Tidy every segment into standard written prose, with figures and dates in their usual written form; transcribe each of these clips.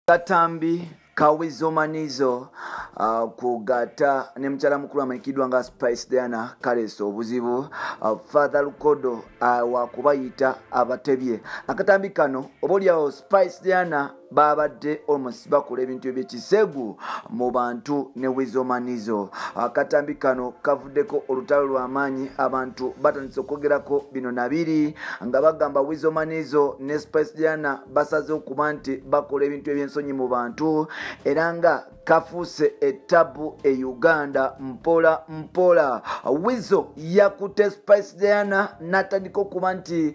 Katambi ka Weasel Manizo kugata ne mukyala mukulu amanyikiddwa nga Spice Diana kaleese obuzibu. Father Lukodo wakubayita abatebye. Akatambi kano oboolyawo Spice Diana babadde almost bakola ebintu ebyekisegu mu bantu ne Weasel Manizo. Akatambi kano kavuddeko olutalo lw'amaanyi, abantu batandise okwogerako bino nabiri nga bagamba Weasel Manizo ne Spice Diana basaze okuba nti bakola ebintu eby'ensonyi mu bantu, era nga kafuuse ettabu e Uganda mpola mpola. Weasel yakutte Spice Diana n'atandika okuba nti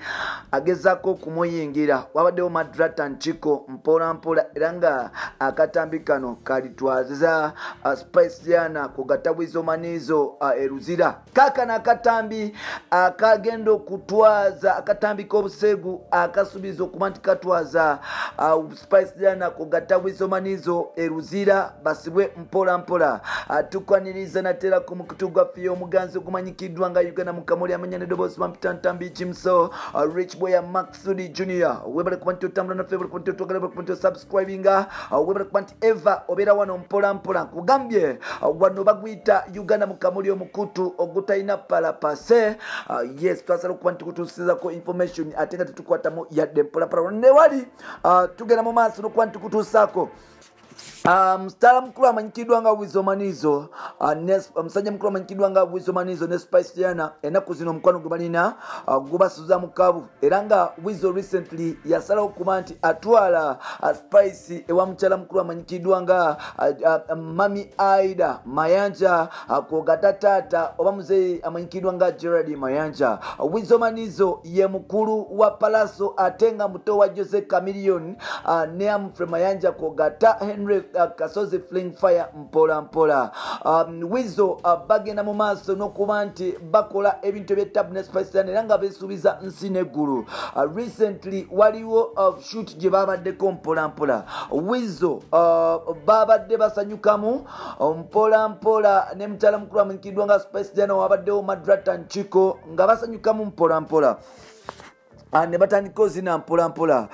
agezaako okumuyingira. Wabaddewo Madrata Nchiko mpola mpola, era nga akatambi kano kalitwaza Spice Diana kugatta Weasel Manizo e Luzira. Kaakano akatambi akagenda okutwaza akatambi k'obuseegu akasuubiza okuba nti katwaza Spice Diana kugatta Weasel Manizo e Luzira basibwe mpola mpola. Tukwaniriza natera ku mukutu gwaffe omuganzi ogumanyikiddwa nga Uganda mu Kamuli, amanya n'eddoboozi bampita Ntambi Jimso, Rich Boy Maxudi Junior. Webale kuba nti otambula naffe, webale kuba nti otwagala, webale kuba nti osubscribinga, webale kuba nti eva obeera wano mpola mpola. Nkugambye wano baguyita Uganda mu Kamuli, omukutu ogutalina palapase. Yes, twasala okuba nti kutuusizako information ate nga tetukwatamu yadde mpola mpola. Ne wali tugenda mu maaso n'okuba nti kutuusaako musitala mukulu amanyikiddwa nga Weasel Manizo, omusajja mukulu amanyikiddwa nga Weasel Manizo ne Spice Diana ennaku zino omukwano gwe balina gubasuza mu kabu, era nga Weasel recently yasalawo okuba nti atwala Spice ewa mukyala mukulu amanyikiddwa nga Mami Aida Mayanja, kwogata taata oba muzeeyi amanyikiddwa nga Gerard Mayanja. Weasel Manizo ye mukulu wa Palaso ate nga muto wa Jose Chameleone ne Humphrey Mayanja kwogata Henry Kasozi Fling Fire mpola mpola. Weasel bagenda mu maaso n'okuba nti bakola ebintu eby'ettabu ne Spice Diana, era nga beesuubiza nsi n'eggulu. Recently waliwo shoot gye babaddeko mpola mpola. Weasel babadde basanyukamu mpola mpola ne mukyala mukulu amanyikiddwa nga Spice Diana, wabaddewo Madrata Nchiko nga basanyukamu mpola mpola. Ne batandika ozina mpola mpola.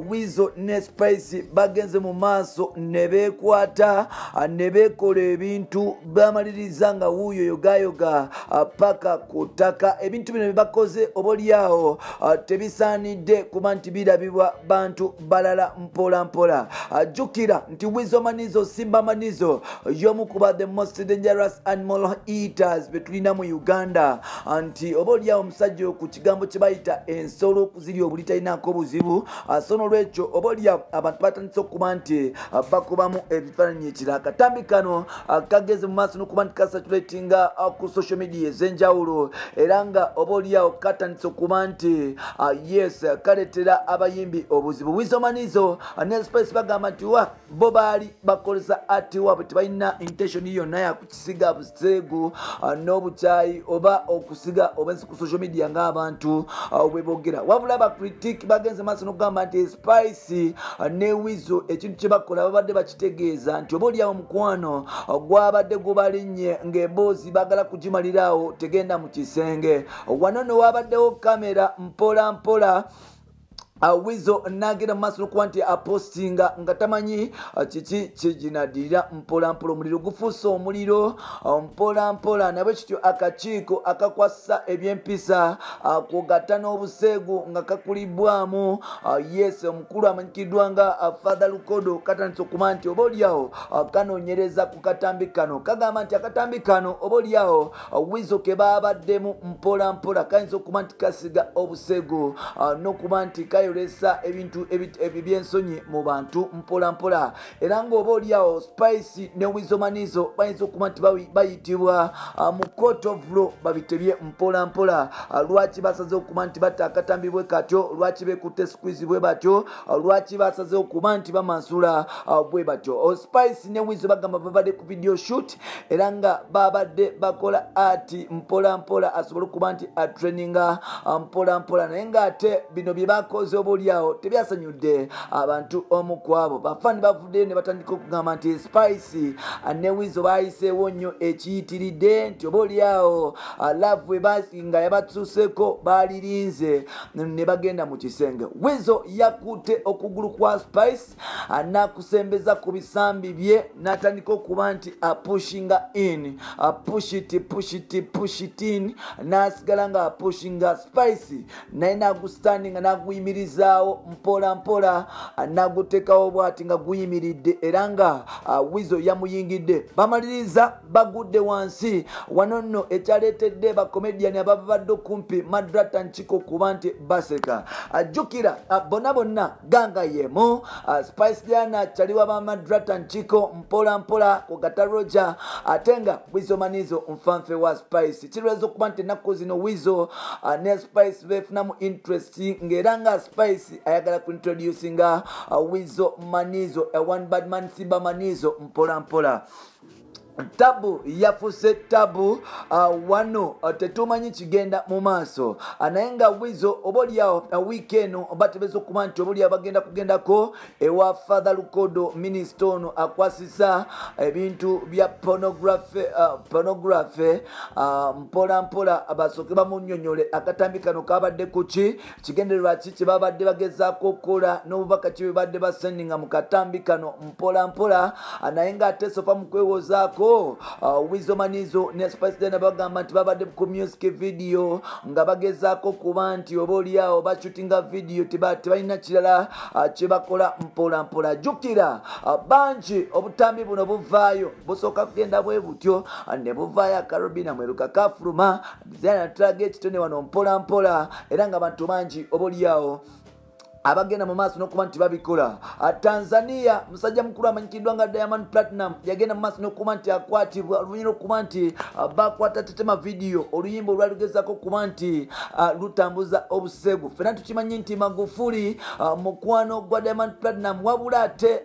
Weasel ne Spice bagenze mu maaso ne beekwata, ne beekola ebintu, bamaliriza nga wuuyo yogayoga paka ku ttaka. Ebintu bino bye bakoze oboolyawo tebisaanidde kuba nti birabibwa bantu balala mpola mpola. Jjukira nti Weasel Manizo, Simba Manizo, y'omu ku ba the most dangerous animal eaters be tulina mu Uganda, nti oboolyawo omusajja oyo ku kigambo kye bayita ensolo okuzirya obuli talinaako buzibu. So n'olwekyo oboolyawo abantu batandise okuba nti bakubamu ebifaananyi ekira. Akatambi kano kageze mu maaso n'okuba nti kasatulatinga ku social media ez'enjawulo, era nga oboolyawo katandise okuba nti yes, kaleetera abayimbi obuzibu. Weasel Manizo ne Spice bagamba nti wa bo baali bakozesa ati waabwe, tebalina intention yonna yakukisiga buseegu n'obukyayi oba okusiga obensi ku social media ng'abantu bwe boogera. Wabula abacritic bagenze maaso n'okugamba nti Spice ne Weasel ekintu kye bakola babadde bakitegeeza nti oba oliawo omukwano gwabadde gubalinnye ng'emboozi baagala kugimaliraawo tegenda mu kisenge. Wano no wabaddewo kamera mpola mpola. Weasel n'agenda mu maaso n'okuba nti apostinga nga tamanyi kiki kiginaddirira mpola mpola. Omuliro gufuuse omuliro mpola mpola. Nabwe kityo akakiiko akakwasa ebyempisa kugatta n'obuseegu nga kakulibwamu yes, omukulu amanyikiddwa nga Father Lukodo katandise okuba nti oba oliawo kanoonyereza ku katambi kano. Kagamba nti akatambi kano oba oliawo Weasel ke baabaddemu mpola mpola kayinza okuba nti kasiga obuseegu n'okuba nti kayolesa ebintu ebyensonyi mu bantu mpola mpola, era ng'oba oliawo Spice ne Weasel Manizo bayinza okuba nti bayitibwa mu court of law babitebye mpola mpola. Lwaki basaze okuba nti batta akatambi bwe katyo? Lwaki beekutte squeeze bwe batyo? Lwaki basaze okuba nti bamansula bwe batyo? Spice ne Weasel bagamba babadde ku video shoot, era nga babadde bakola ati mpola mpola asobole okuba nti atraininga mpola mpola, naye ng'ate bino bye bakoze bakoze oba oliawo tebyasanyudde abantu omu ku abo. Bafaani bavuddeyo ne batandika okugamba nti Spice ne Weasel bayiseewo nnyo ekiyitiridde, nti oba oliawo love nga yabatuuseeko baalirinze ne bagenda mu kisenge. Weasel yakutte okugulu kwa Spice n'akusembeza ku bisambi bye n'atandika okuba nti apushinga in, push it, push it, push it in, n'asigala nga apushinga Spice naye n'agustandinga n'aguyimirizaawo mpola mpola n'aguteekawo bw'ati nga guyimiridde, era nga Weasel yamuyingidde. Bamaliriza bagudde wansi. Wano nno ekyaleetedde bakomedian ababadde okumpi Madrata Nkiko kuba nti baseka. Jjukira bonna bonna ganga yemu, Spice Diana kyaliwa ba Madrata Nkiko mpola mpola kugata Roger, ate nga Weasel Manizo nfanfe wa Spice. Kirowooza okuba nti ennaku zino Weasel ne Spice beefunamu interest, ng'era nga Spice ayagala kuintroducinga Weasel Manizo, one bad man Simba Manizo mpola mpola. Tabu yafuse tabu wano tetumanyi kigenda mu maaso, naye nga Weasel oba oliawo wiiki eno batebeza okuba nti oba oliawo bagenda kugendako ewa Father Lukodo, minisita ono akwasisa ebintu bya pornography mpola mpola basooke bamunnyonnyole akatambi kano kabadde ku ki, kigendererwa ki kye babadde bagezaako okukola n'obubaka ki bwe badde basendinga mu katambi kano mpola mpola. Naye ng'ate sofa mu kwewozaako Weasel Manizo ne Spice Diana bagamba nti babadde ku music video nga bagezaako kuba nti oba oliawo bashootinga video, tebalina kirala kye bakola mpola mpola. Jjukira bangi obutambi buno buvaayo, busooka kugenda bwe butyo ne buvaayo akarobina mweruka kafuluma Diana tulaga ekitone wano mpola mpola, era nga bantu bangi oba oliawo abagenda mu maaso n'okuba nti babikola. Tanzania musajja mukulu amanyikiddwa nga Diamond Platinum yagenda mu maaso n'okuba nti akwatibwa oluvannyuma lw'okuba nti bakwata tetema video, oluyimba olwalugezaako okuba nti lutambuza obusegu. Ffenna tukimanyi nti Magufuli mukwano gwa Diamond Platinum, wabula ate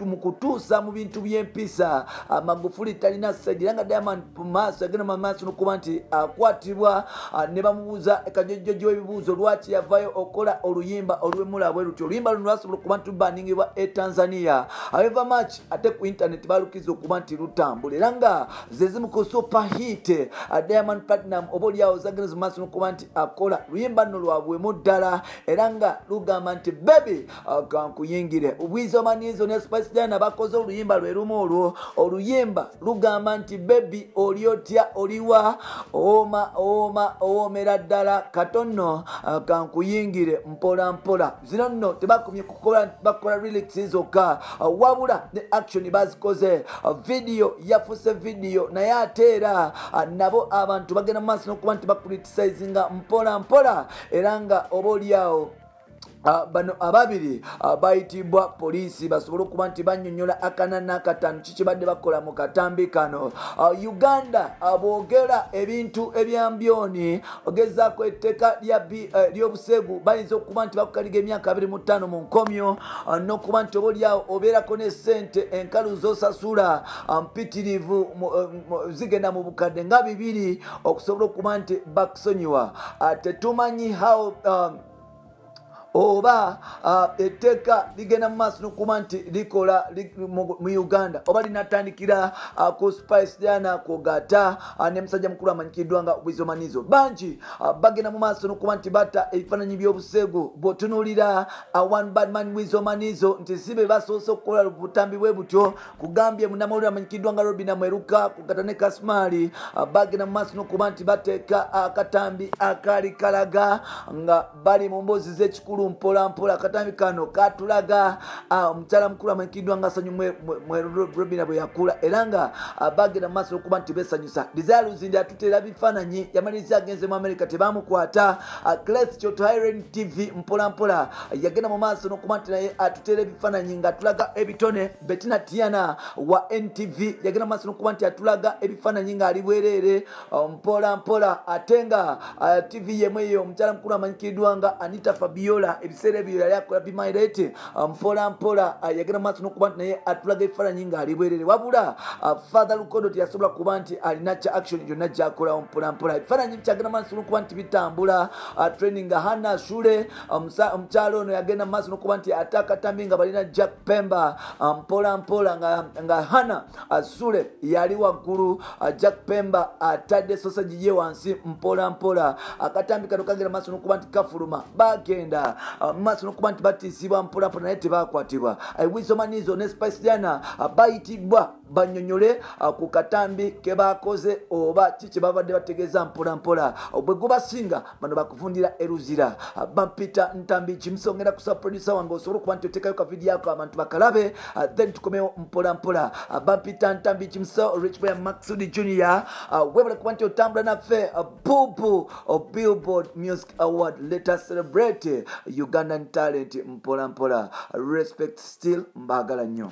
mu kutuusa mu bintu by'empisa Magufuli talina side, era nga Diamond maaso yagenda mu maaso n'okuba nti akwatibwa ne bamubuuza kajojjojo w'ebibuuzo lwaki yavaayo okukola oluyimba olwemula bwe lutyo. Oluyimba luno lwasobola okuba nti lubaningibwa e Tanzania, however much ate ku internet balukiza okuba nti lutambula, era nga ze zimu ku super hit Diamond Platinum oba oliawo zagenze mu maaso n'okuba nti akola luyimba nno lwabwemu ddala, era nga lugamba nti baby kankuyingire. Weasel Manizo ne Spice Diana bakoze oluyimba lwe lumu olwo. Oluyimba lugamba nti baby oli otya, oliwa, owooma owooma owoomera ddala, katono kankuyingire mpola mpola. Zino nno tebakomye kukola bakola lyrics zokka, wabula ne action bazikoze. Video yafuse video, naye ate era nabo abantu bagenda mu maaso n'okuba nti bacriticinga mpola mpola, era nga oba oliawo bano ababiri bayitibwa poliisi basobole okuba nti bannyonnyola akana n'akataano kiki badde bakola mu katambi kano. Uganda bwogera ebintu ebyambyoni ogezaako etteeka ly'obusegu bayinza okuba nti bakukaliga emyaka 25 mu nkomyo, n'okuba nti oba oliawo obeerako ne ssente enkalu z'osasula mpitirivu zigenda mu bukadde nga 2 okusobola okuba nti bakusonyiwa. Tetumanyi how oba etteeka ligenda mu maaso n'okuba nti likola mu Uganda oba linatandikira ku Spice Diana kugata ne musajja mukulu amanyikiddwa nga Weasel Manizo. Bangi bagenda mu maaso n'okuba nti batta ebifaananyi by'obusegu. Bw'otunuulira one bad man Weasel Manizo nti si be basoose okukola butambi bwe butyo, kugambye munnamawulire amanyikiddwa nga Robina Mweruka kugata ne Kasmaali bagenda mu maaso n'okuba nti bateeka akatambi akaali kalaga nga bali mu mboozi z'ekikulu mpola mpola. Akatambi kano katulaga omukyala mukulu amanyikiddwa nga Sanyu Robina bwe yakula, era nga bagenda mu maaso okuba nti beesanyusa. Desire Luzinda atuteera bifaananyi, yamaliriza agenze mu America tebamukwata. Grace Kyoto Hiren TV mpola mpola yagenda mu maaso n'okuba nti naye atuteera ebifaananyi ng'atulaga ebitone. Bettina Tiana wa NTV yagenda mu maaso n'okuba nti atulaga ebifaananyi ng'ali bwereere mpola mpola, ate nga TV yemu eyo omukyala mukulu amanyikiddwa nga Anita Fabiola Mpola ebiseera ebyo yali akola bimairete. Mpola mpola yagenda maaso n'okuba nti naye atulaga ebifaananyi ng'ali bwerere, wabula Father Lukodo teyasobola kuba nti alina kya action gyonna gyakolawo. Mpola mpola ebifaananyi bikyagenda maaso n'okuba nti bitambula training. Hana Shule, omukyalo ono yagenda maaso n'okuba nti ate akatambi nga balina Jack Pemba. Mpola mpola nga Hana Sule yali waggulu, Jack Pemba atadde sausage ye wansi. Mpola mpola akatambi kano kagenda maaso n'okuba nti kafuluma, bagenda maaso n'okuba nti batiisibwa mpola mpola, naye tebakwatibwa. Weasel Manizo ne Spice Diana bayitiddwa banyonyole ku katambi ke bakoze oba ki kye babadde bategeeza. Mpola mpola bwe gubasinga bano bakuvundira eruzira. Bampita Ntambi Kimusongera kusa producer wange osobola okuba nti oteekayo ka video ako abantu bakalabe, then tukomewo mpola mpola. Bampita Ntambi Kimuso, Rich Boy Maxudi Junior. Webale kuba nti otambula naffe. Bubu Billboard Music Award, let us celebrate Ugandan talent. Mpola mpola, respect still, mbagala nnyo.